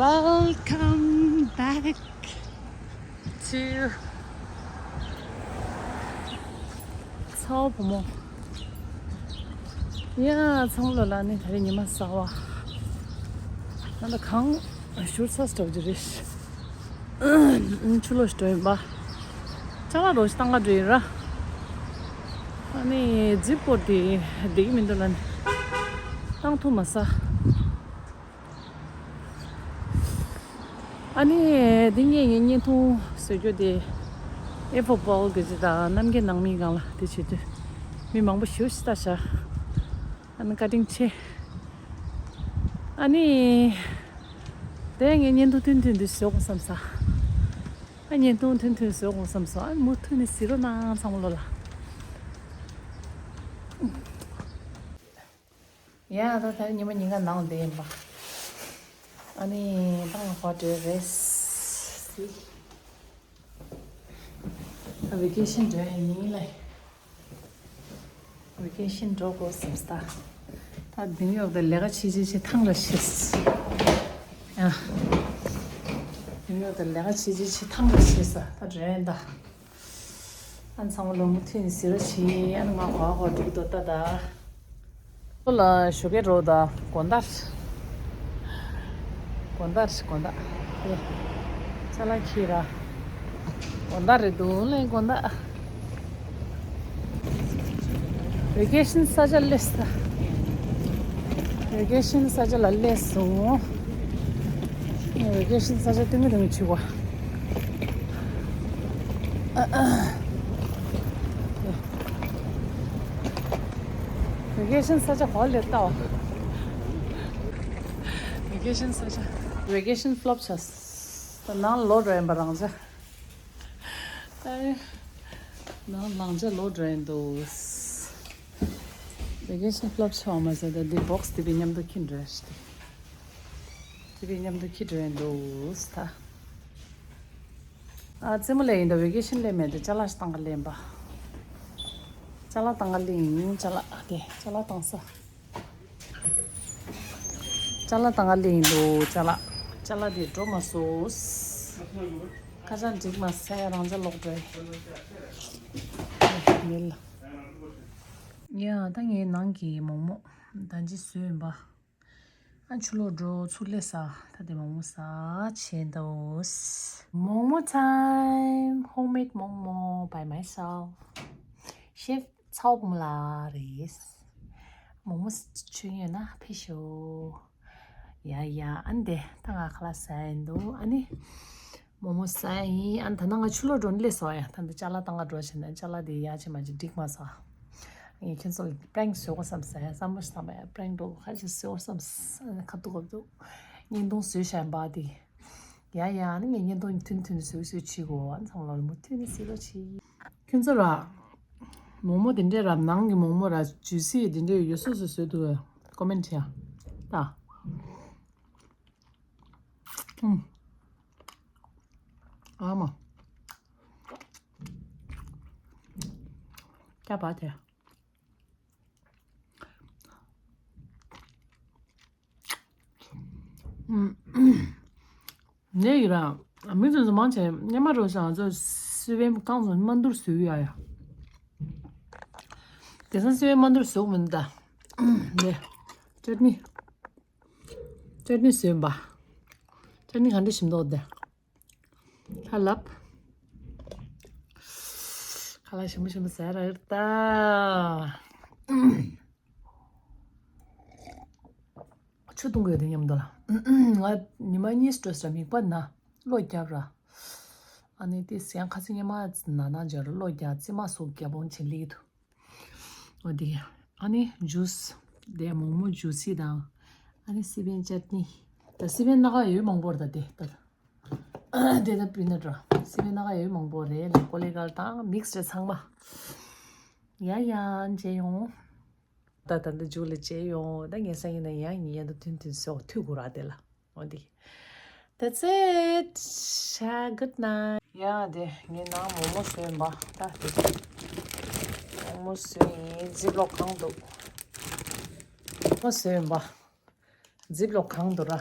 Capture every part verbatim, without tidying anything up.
Welcome back to ཚ་བོ་བུ་མོ། ཡ། ཚང་མ་ལོ་ལ་ནི་ད་རེས་ཉི་མ་གསར་བ། ང་ད་གངས་བཞུར་ས་སྟོབས་ཀྱི་རེད། ཆུ་ལོག་ཞིག་འགྲོ་ཡིན་པ། ཅ་ལག་རོ་ཞིག་བཏང་ག་འགྲོ་ཡིན་ར། ཨ་ནི་ཛིབ་ཀོ་དེ་བསྡད་ཀྱི་མི་འདུག་ལ་ནི། བཏང་ཐུབ་མ་ས། ཨ་ནི་འདི་ངས་ངའི་བརྙན་ཐུང་བཟོ་རྒྱུ་དེ། ཨེ་ཕོ་པོལ་གི་ཅི་དང་རྣམ་རྒྱལ་ནང་མི་སྒང་ལ་དེ་བྱེད་དུས། མི་མང་པོ་ཞེ་པོ་ཞིག་ལྟ་ཤག་ཨ་ནི་བཀའ་དྲིན་ཆེ། ཨ་ནི། དེ་ངས་བརྙན་ཐུང་ཐུང་ཐུང་འདི་བཟོ་དགོས་བསམ་ས། ཨ་བརྙན་ཐུང་ཐུང་ཐུང་བཟོ་དགོས་བསམ་སོང་། ཨ་མུ་མཐུད་ནས་གཟིགས་རོགས་གནང་ཚང་མ་ལོ་ལ། ཡ་ད་ད་ཉི་མ་ཉིན་གང་ནང་བསྡད་ཡིན་པ། ཨ་ནི་ད་ང་ཧོ་ཊེལ་རེད། ད་ཝེ་ཀེ་ཤན་འགྲོ་ཡ་ཡིན་ལེ། ཝེ་ཀེ་ཤན་འགྲོ་དགོས་བསམ་ས། ད་དེང་ཡོག་ད་ལས་ཀ་བྱེད་བྱེད་བྱེད་ཐང་ལ་ཤེས། ཡ། དེང་ཡོག་ད་ལས་ཀ་བྱེད་བྱེད་བྱེད་ཐང་ལ་ཤེས་ས་ད་འགྲོ་ཡ་ཡིན་ད། ཨ་ཚང་མ་ལོ་མུ་མཐུད་ནས་གཟིགས་རོགས་བྱེད། ཨ་ནི་ང་གོ་བ་གོ་འགྲིག་འདུག་ད་ད། ཁོ་ལ་ཞོགས་ཀས་འགྲོ་ད་དགོང་དག་དགོང་དག་དགོང་དག་ཨེ། ཅ་ལག་ཁྱེར་ར། དགོང་དག་རེད་འདུག་ལེ་དགོང་དག་ཝེ་ཀེ་ཤན་ས་ཆ་སླེབས་ས། ཝེ་ཀེ་ཤན་ས་ཆ་ལ་སླེབས་སོང་། ཝེ་ཀེ་ཤན་ས་ཆ་སྟོན་གི་འདུག་ཆུ་བ། ཝེ་ཀེ་ཤན་ས་ཆ་གོ་ལེ་ལྟ་བ། ཝེ་ཀེ་ཤན་ས་ཆ། ཝེ་ཀེ་ཤན་ཕ་ལོབ་བྱས། ད་ནང་ལོག་འགྲོ་ཡིན་པ་རང་ཅག་ཨེ། ནང་ལང་ཅག་ལོག་འགྲོ་ཡིན་འདུག་ཝེ་ཀེ་ཤན་ཕ་ལོབ་བྱས་པ་མ་ཟད་ད་འདི་བོག་སི་དེ་བས་མཉམ་དུ་ཁྱེར་འགྲོ་ཡ་ཞིག་དེ། དེ་བས་མཉམ་དུ་ཁྱེར་འགྲོ་ཡིན་འདུག་ད། ཨ་རྩེད་མོ་ལས་ཡིན་ད། ཝེ་ཀེ་ཤན་ལས་མེད་དེ་ཅ་ལག་ཞིག་བཏང་ག་ལེན་པ། ཅ་ལག་བཏང་ག་ལེན་ཡིན། ཅ་ལག་དེ་ཅ་ལག་བཏང་ས། ཅ་ལག་བཏང་ག་ལེན་ཡིན་འདུག་ཅ་ལག་ཅ་ལག་དེ་འགྲོ་མ་སོང་། ཁ་ཆག་འགྲིག་མ་སོང་། རང་ཅག་ལོག་འགྲོ་ཡིན། མིལ། ཡ་ད་ངའི་ནང་གི་མོག་མོག་ད་ཅི་བཟོས་ཡིན་པ། ཨ་ཆུ་ལོག་འགྲོ་ཚུར་སླེབས་ས། ད་དེ་མོག་མོག་ཟ་བྱས་འདུག་མོག་མོག་ཊའིམ། ཧོམ་མེད་མོག་མོག་by myself. ཤེཕ་ཚ་བོ་བུ་མོ་ལགས་རེད། མོག་མོག་མཆོད་ཡོད་ན་ཕེབས་ཤོག་ཡ་ཡ། ཨ་ནི་དེ་ད་ང་ཁ་ལག་ཟ་ཡིན་འདུག་ཨ་ནི། མོག་མོག་ཟ་ཡིན། ཨ་ནི་ད་ནང་ང་ཆུ་ལོག་འགྲོ་ནི་སླེབས་སོང་ཡ། ད་འདི་ཅ་ལག་བཏང་ག་འགྲོ་བྱས་ན་ཅ་ལག་འདི་ཡ་ཆེ་མ་ཆེ་འགྲིག་མ་སོང་། ངས་ཁྱོད་ཚོ་ལ་པྲེང་བཟོ་དགོས་བསམ་ཟ་ཡ། བསམ་བློ་ཞིག་བཏང་བ་ཡ། པྲེང་འགྲོ་ཁ་ཅིག་བཟོ་དགོས་བསམ་ཟ་ཁ་ཐུག་གོ་འདུག་བརྙན་ཐུང་བཟོས་བཞག་པ་འདི། ཡ་ཡ། ཨ་ནི་ངས་བརྙན་ཐུང་ཐུང་ཐུང་བཟོས་བཟོས་བྱེད་དགོས། ཨ་ནི་ཚང་མ་ལོ་མུ་མཐུད་ནས་གཟིགས་རོགས་གྱིས། ཁྱོད་ཚོ་ར། མོག་མོག་དེ་འདྲས་ར། ནང་གི་མོག་མོག་ར་ཇུ་སི་དེ་འདྲས་ཡོད་སོ་སོ་བཟོས་འདུག་ཀོ་མེན་ཊི་བྱས་ཡ། ད། ཨུམ། ཨ་མ། ཀྱ་བ་དེ། ཨུམ། ནས་ཡིན་ར། མི་ཚོ་ཚོ་མང་ཆེ་སྔོན་མ་རོ་ཞང་ཚོ་སི་པན་གང་ཚོ་མ་འདུར་བཟོས་ཡ་ཡ། དེང་སང་སི་པན་མ་འདུར་བཟོ་མི་འདུག་ད། ནས། ཅོ་ནི། ཅོ་ནི་བཟོས་པ། ཅོ་ནི་ག་འདྲ་ཞིམ་མདོག་དེ། ཁ་ལབ། ཁ་ལག་ཞིམ་པོ་ཞིམ་པོ་ཟ་ར་ཡོད་ད། ཆུ་འཐུང་དགོས་དེ་མཉམ་དུ་ལ། ང་ཉི་མ་གཉིས་སྤྲོ་ས་མིག་པ་ན་གློ་རྒྱབ་ར། ཨ་ནི་དེ་ཟན་ཁ་སང་ཉི་མ་ན་ན་འཇར་གློ་རྒྱབ་རྩིས་མ་སོགས་རྒྱབ་བོང་ཆེན་ལིག་དུ། འོ་དེ། ཨ་ནི་ཇུས། དེ་མོག་མོག་ཇུ་སི་དང་། ཨ་ནི་སི་པན་ཅད་ནི། ད་སི་པན་སྣ་ཁ་ཡོད་མང་པོ་རེད་ད་དེ་ད། དེ་ད་པི་ནཊ་ར། སི་པན་སྣ་ཁ་ཡོད་མང་པོ་རེད་ལ་ཀོ་ལི་གལ་དང་མིག་སི་རེད་ཚང་མ། ཡ་ཡ་མཇལ་ཡོང་། ད་ད་འདི་མཇུག་ལ་མཇལ་ཡོང་། ད་ངས་སང་ཉིན་ན་ཡང་ཉིན་ཡན་དུ་ཐུན་ཐུན་སོགས་ཐུག་དགོས་ར་དེ་ལ། འོ་འདི། That's it. Good night. ཡ་དེ་ངའི་ནང་མོག་མོག་བཟོས་ཡིན་པ། ད་དེ། མོག་མོག་བཟོས་ཡིན། ཛིབ་ལོག་གང་འདུག་མོག་མོག་བཟོས་ཡིན་པ། ཛིབ་ལོག་གང་འདུག་ར།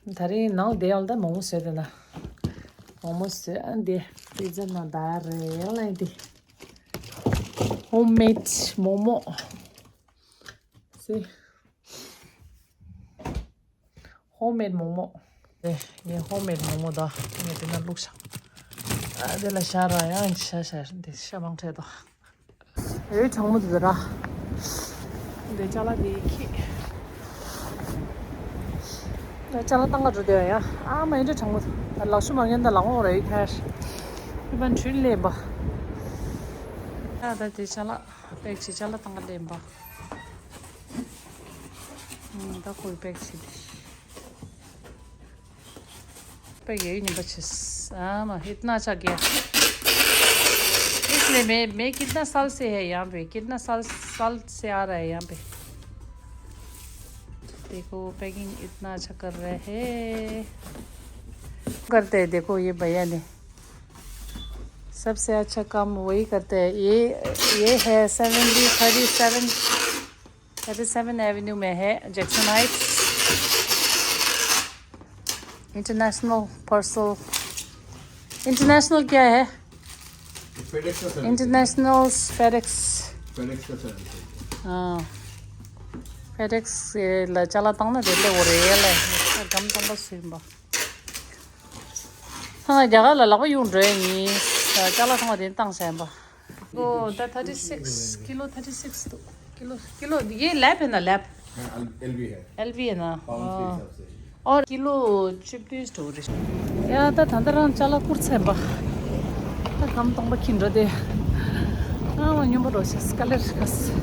ད་རིང་ནང་བསྡད་ཡོད་ད་མོག་མོག་བཟོས་དེ་ན། མོག་མོག་བཟོས་ཨ་འདི། པི་ཛ་ནང་ད་རེ་ཡང་ལ་འདི། ཧོམ་མེད་མོག་མོག་སི། ཧོམ་མེད་མོག་མོག་ཨེ། ངས་ཧོམ་མེད་མོག་མོག་ད་ངས་དེ་ན་བླུགས་ཤག་ཨ་དེ་ལ་ཤ་ར་ཡང་ཤ་ཤ་འདི་ཤ་མང་ཁྲེ་དོ། ཨེ་གྲང་མོ་འདུག་ར། འདི་ཅ་ལག་འདི་ཁྱི། ཅ་ལག་བཏང་ག་འགྲོ་དེ་ཡ། ཨ་མ་ཨེ་འདྲ་གྲང་མོ་འདུག་ལག་ཤུ་མ་ངན་ད་ལག་འོང་ར་ཡི་ཁར། ཨེ་པན་ཁྲུལ་ལེན་པ། ད་ད་དེ་ཅ་ལག་པེག་ཅི་ཅ་ལག་བཏང་ག་ལེན་པ། ད་ཁོའི་པེག་ཅི་དེ། पे यही नहीं बचे। हाँ, इतना अच्छा गया। इसलिए मैं मैं कितना साल से है यहाँ पे, कितना साल साल से आ रहा है यहाँ पे। देखो, पैकिंग इतना अच्छा कर रहे हैं। करते हैं, देखो ये भैया ने सबसे अच्छा काम वही करते हैं। ये ये है seventy thirty seven. Thirty seven Avenue में है, Jackson Heights. International parcel. International क्या है? FedEx का सर्विस है। International FedEx. FedEx का सर्विस है। हाँ। फेडेक्स ལ་ཅ་ལག་བཏང་ན་དེ་འདྲ་འོ་རེད་ལ། སྒམ་དང་པོ་སུ་ཡིན་པ། ཐང་རྒྱ་གར་ལ་ལག་པ་གཡུག་འགྲོ་ཡ་ཡིན། ཅ་ལག་ཚང་མ་དེ་བཏང་ས་ཡིན་པ། ཨོ་ད་ཐར་ཊི་སིགས། ཀི་ལོ་ཐར་ཊི་སིགས་འདུག་ཀི་ལོ་ཀི་ལོ། ये लैब है ना, लैब? हाँ, एल एलवी है। एलवी है ना? पाउंड के हिसाब से। और किलो छब्बीस हो रही। ཡ་ད་ད་ད་རང་ཅ་ལག་བསྐུར་ཚར་བ། ད་སྒམ་སྟོང་པ་འཁྱེར་འགྲོ་དེ། ཨ་མ་སྨྱོན་པ་འགྲོ་ཤག་སྐ་ལེར་ཁ་སི།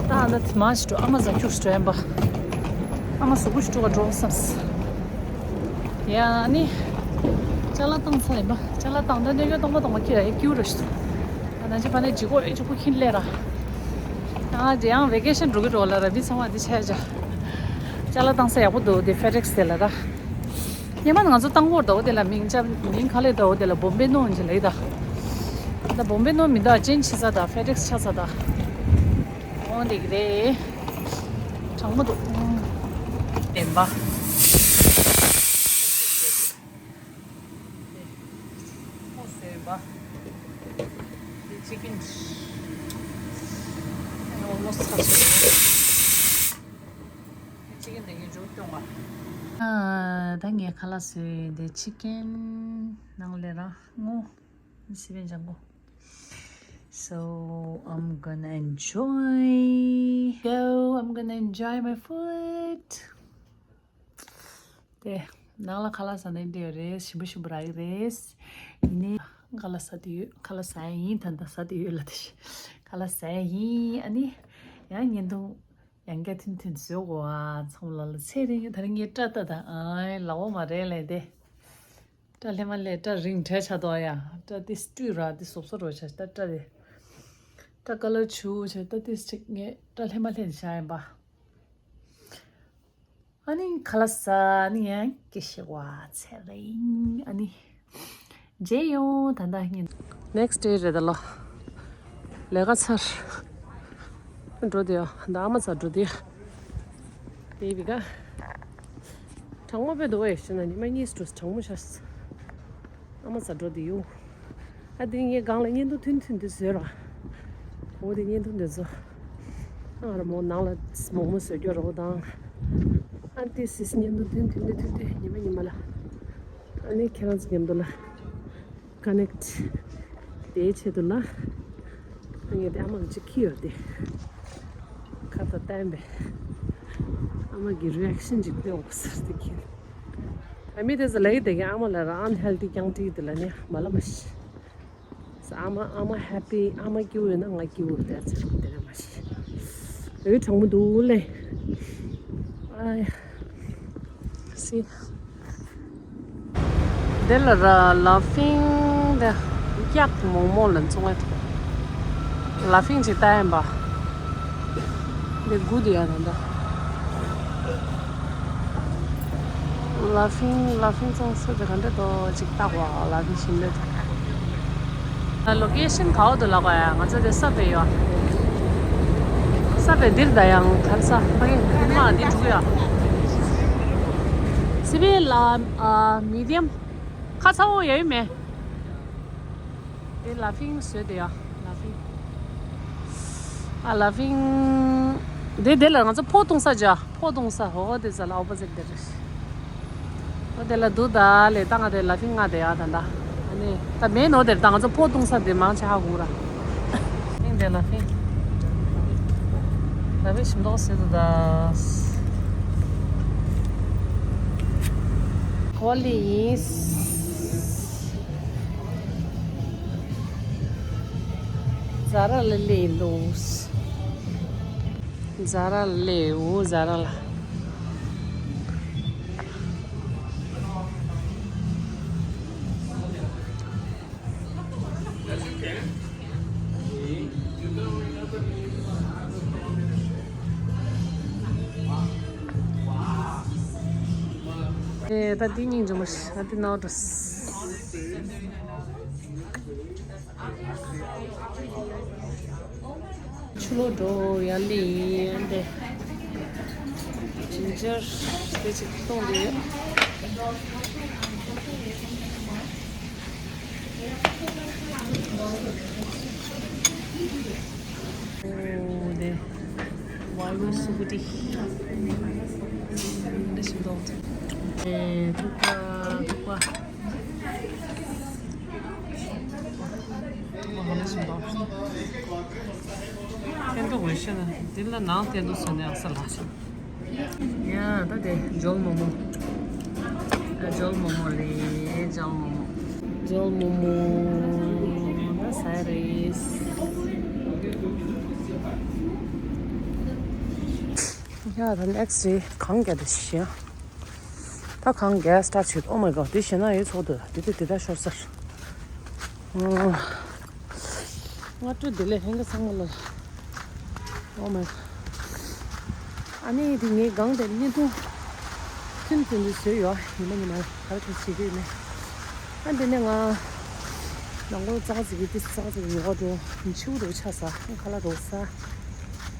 ད་ཨ་ད་དེ་མ་ཞིག་འགྲོ། ཨ་མ་ཟ་ཁྱུག་ཞིག་འགྲོ་ཡིན་པ། ཨ་མ་གཟུགས་པོ་ཞིག་འགྲོ་ག་འགྲོ་བསམས། ཡ་ནི། ཅ་ལག་བཏང་ཚར་ཡིན་པ། ཅ་ལག་བཏང་ད་གནོད་སྐྱོན་སྟོང་པ་སྟོང་པ་ཁྱེར་ཡ་ཡ་ཀྱུ་ར་ཞིག་འདུག་ད་ནང་ཆེ་ཕ་ནས་ལྗིད་ཁོག་ཨེ་ལྗིད་ཁོག་འཁྱེར་སླེབས་ར། ཨ་དེ་ཡང་ཝེ་ཀེ་ཤན་འགྲོ་གི་འགྲོ་ལ་ར། མི་ཚང་མ་དེ་ཆ་ཆ། ཅ་ལག་བཏང་ས་ཡག་པོ་འདུག་དེ་ཧྥེ་ཌེག་སི་དེ་ལ་ར། སྔོན་མ་ང་ཚོ་བཏང་གོ་ར། ད་འོ་དེ་ལ་མིང་ཅ་མིང་ག་ལེ་ད་འོ་དེ་ལ་བོམ་བེ་ནོ་ཡིན་གྱི་ལེ་ད། ད་བོམ་བེ་ནོ་མི་འདུག་ཅེན་ཇི་ཆགས་ཚར་ད། ཧྥེ་ཌེག་སི་ཆགས་ཚར་ད། འོ་དེ་གི་རེད། གྲང་མོ་འདུག་ལྡན་པ། ཨོ་སོས་པ། དེ་ཅི་ཀིན། ཨོལ་མོ་སི་ཚར་སོང་། དེ་ཅི་ཀིན་དེ་གི་འཇུག་སྟོང་བ། ཨ་ད་ངས་ཁ་ལག་བཟོས་དེ་ཅི་ཀིན་ནང་ལས་ར་སྔོ། སི་པན་ལྗང་གུ། So I'm gonna enjoy. Go, I'm gonna enjoy my food. དེ་ནང་ལ་ཁ་ལག་ཟ་ནས་བསྡད་ཡོད་རེད། ཞིམ་པོ་ཞིམ་པོ་རག་གི་རེད། ཡིན་ནའི་ཁ་ལག་ཟ་དུས་ཁ་ལག་ཟ་ཡ་ཡིན། ད་ལྟ་ཟ་དུས་ཡོད་ལ་དེ་ཁ་ལག་ཟ་ཡ་ཡིན། ཨ་ནི་ཡང་བརྙན་ཐུང་ཡང་བསྐྱར་ཐུང་ཐུང་བཟོ་དགོས་ཨ། ཚང་མ་ལ་ལ་ཚེ་རིང་ཡོད། ད་རིང་ངས་སྐྲ་ལྟ་ད་ཨ་ལག་པ་མ་རེད་ལས་དེ། སྐྲ་ལྷད་མ་ལྷད། སྐྲ་རིང་དྲགས་ཆགས་འདུག་ཡ། སྐྲ་དེ་སྤྲུལ་ར་དེ་སོབ་སོབ་རོ་ཆགས། ད་སྐྲ་དེ་སྐྲ་ཀ་ལར་བྱུག་བྱས། ད་དེ་ཅིག་ངས་སྐྲ་ལྷད་མ་ལྷད་བྱ་ཡིན་པ། ཨ་ནི་ཁ་ལག་ཟ་ནི་ཡང་སྐད་ཤེས་བ་ཚེ་རིང་། ཨ་ནི་མཇལ་ཡོང་། ད་ལྟ་ངས་ནེག་སི་ཌེ་རེད་ད་ལོ། ལས་ཀ་ཚར། འགྲོ་དེ་ཡ། ད་ཨ་མ་ཚ་འགྲོ་དེ་ཡ། དེ་བི་ག་གྲང་མོ་བས་འདུག་བས་ཤི་ན་ཉི་མ་གཉིས་འགྲོ་གྲང་མོ་ཤ། ཨ་མ་ཚ་འགྲོ་དེ་ཡོ། ཨ་དེ་ངས་སྒང་ལ་བརྙན་ཐུང་ཐུང་ཐུང་དེ་བཟོས་ར། འོ་དེ་བརྙན་ཐུང་དེ་ཚོ། ཨ་ར་མོ་ནང་ལ་མོག་མོག་བཟོས་རྒྱུ་རོ་དང་། ཨ་དེ་སིས་བརྙན་ཐུང་ཐུང་ཐུང་དེ་ཐུང་དེ་ཉི་མ་ཉི་མ་ལ། ཨ་ནི་ཁྱེད་རང་ཚོ་མཉམ་དུ་ལ། ཀ་ནེག་ཊི་དེའི་ཆེད་དུ་ལ། ངས་དེ་ཨ་མ་གཅིག་ཁྱེར་ཡོད་དེ། ཁ་ད་བསྟན་པས། ཨ་མ་གི་རི་ཨེག་ཤན་ཅིག་སྟེར་འོང་ཟེར་དེ་ཁྱེར། ཨ་མི་དེ་ཚོ་ལ་ཡི་དེ་གི་ཨ་མ་ལ་ར་ཨན་ཧེལ་ཐི་རྐྱང་ཁྲིད་དེ་ལ་ནི་མ་ལ་མ་ཤི། ཨ་མ་ཨ་མ་ཧེ་པི། ཨ་མ་སྐྱིད་པོ་ཡོད་ན་ང་སྐྱིད་པོ་རེད་ཟེར་དེ་རེད་མ་ཤི། འོ་གྲང་མོ་འདུག་ལེ། ཨ་ཡ། སི། འདི་ལ་ར་ལ་ཕིང་འདི་སྐྱག་མོག་མོག་ལ་བཙོང་ངེ་ཐུག་ལ་ཕིང་ཅིག་ལྟ་ཡིན་པ། འདི་དགུ་དེ་ཡ་ད་འདི། ལ་ཕིང་ལ་ཕིང་བཙོང་སྲོལ་དེ་ག་འདྲ་འདུག་ཅིག་ལྟ་གོ་ལ་ཕིང་ཞིམ་ལེ་ཐུག་ལོ་ཀེ་ཤན་ག་བོ་འདུག་ལབ་ག་ཡ། ང་ཚོ་དེ་ས་བེ་ཡོད། ས་བེ་འདིར་ད་ཡང་གར་ས་ཕ་གི་འདིར་མ་འདི་འགྲོ་གི་ཡ། ས་ དེ་བས་ལ་ཨ་མི་དེམ་ཁ་ཚ་བོ་ཡ་ཡི་མེད། དེ་ལ་ཕིང་བཟོས་དེ་ཡ། ལ་ཕིང་། ཨ་ལ་ཕིང་། དེ་དེ་ལ་ང་ཚོ་ཕོ་བཏུང་ས་ཅ། ཕོ་བཏུང་ས་འོ་དེ་ས་ལ་ཨོ་པོ་ཟིཊ་དེ་རེད། འོ་དེ་ལ་འདུག་ད་ལས་ད་ང་དེ་ལ་ཕིང་ང་དེ་ཡ་ད་ད། ཨ་ནི་ད་མེད་ནོ་དེར་ད་ང་ཚོ་ཕོ་བཏུང་ས་དེ་མང་ཆེ་ཧ་གོ་ར། ཕིང་དེ་ལ་ཕིང་། ལ་ཕིང་ཞིམ་མདོག་ཟེར་དུ་ད། ཧོ་ལི་ཡིན། ཛ་ར་ལ་ལེ་ལུས། ཛ་ར་ལེ་འུ་ཛ་ར་ལ། ཨེ་ད་འདི་སྙིང་རྗེ་མོ་ཞིག་ང་འདི་ནང་འགྲོ། ཆུ་ལོག་འགྲོ་ཡ་ལི་ཡིན་ཏེ། ཇིན་ཇར་དེ་ཅིག་བཏུང་དེ་ཡོད། འོ་དེ་ཝལ་ཝལ་སུ་བུ་ཏི་འདི་ཞིག་འདུག་ཨེ་ཐུག་པ་ཐུག་པ། ཐུག་པ་ཧ་ལས་སུ་འདུག་ཐན་ཐུག་འོད་ཤེས་ན་འདི་ལ་ནང་ཐན་ཐུག་སོང་ནས་ཨ་ས་ལ་ཤ། ཡ་ད་དེ་ཇོལ་མོ་མོ། ཨ་ཇོལ་མོ་མོ་རེད། ཇོལ་མོ་མོ། ཇོལ་མོ་མོ། ད་ཟ་ཡ་རེད། ཡ་ད་ནེག་སི་རེད། གང་རྒྱ་དེ་ཤི་ཡ། ད་གང་རྒྱ་སི་ཊར་ཊི་བྱེད། Oh my god། དེ་ཞེ་ན་ཡོད་ཚོགས་འདུ་དེ་དེ་དེ་ད་ཤོར་སར། ང་སྤྲོ་བདེ་ལེགས་ལྷན་རྒྱས་ཚང་མ་ལ། Oh my god། ཨ་ནི་དེ་ངའི་སྒང་དེ་བརྙན་ཐུང་ཐུན་ཐུན་དུ་བཟོས་ཡོད། ཉི་མ་ཉི་མ་ག་རེ་བྱེད་ཀྱི་ཡོད་མེད། ཨ་འདི་ནས་ང་ནང་སྒོ་ཙག་ཙིག་གི་ཏི་ཙག་ཙིག་ཉོ་ག་འགྲོ། འཆིའུ་འགྲོ་ཆ་ས་ཁ་ལག་འགྲོ་ས།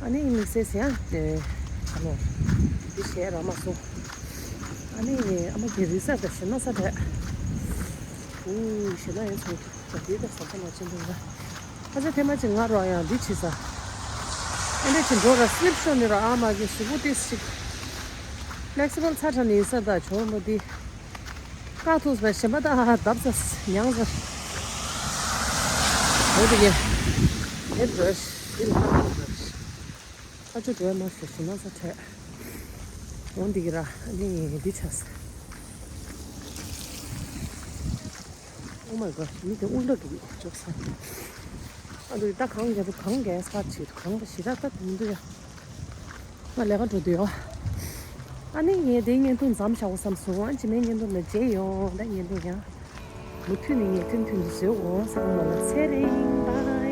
ཨ་ནི་དམིགས་བསལ་ཟེར་ཡང་དེ་ག་ནོ་འདི་བྱས་ར་མ་སོང་། ཨ་ནི་ཨ་མ་གི་རི་ས་དེ་ཞེ་ན་ས་དེ། ཨུ་ཞེ་ན་ཡོད་ཚོད། ད་འདི་ད་ཟ་ས་མ་ཕྱིན་འདུག་ན། ཨ་ཅག་ཐེངས་མ་ཅིག་ང་རོ་ཡང་འདི་བྱེད་ས། ཨ་འདྲ་ཅིག་འགྲོ་ར་སི་ལིབ་ཤོར་ནི་ར་ཨ་མ་གི་གཟུགས་པོ་ཏིས་ཅིག་ཕི་ལེག་སི་བལ་ཚ་དྲགས་ནི་ཡིན་ས་ད་གྱོང་མོ་འདི། བཀག་ཐུབ་པའི་ཞེན་པ་ད་བརྡབ་ས་མྱངས་ས། འོ་དེ་གས། འདིར་འགྲོ་ཞིག་འདི་ལ་འགྲོ་ཞིག་ཨ་ཅོ་འགྲོ་མ་ཤེས་ཞེ་ན་ས་འཕྲད། འོ་འདི་གི་ར་ནི་འདི་ཆ་ས། Oh my god། མི་དེ་དབུ་འདྲ་འདུག་ཅོག་ས། ཨ་འདུག་ད་གང་རྒྱབ་གང་རྒྱབ་སྐར་ཆེ་གང་ད་ཞི་ར་ད་མི་འདུག་ཡ། ང་ལས་ཀ་འགྲོ་འདུག་ཡོ། ཨ་ནི་ངས་དེའི་བརྙན་ཐུང་མཚམས་བཞག་གོ་བསམ་སོང་། ཨ་ཅི་མའི་བརྙན་ཐུང་ལ་མཇལ་ཡོང་། ད་བརྙན་ཐུང་ཡང་མུ་མཐུད་ནས་ངས་ཐུན་ཐུན་དུ་བཟོས་འོང་། ཚང་མ་ལ་ཚེ་རིང་། Bye།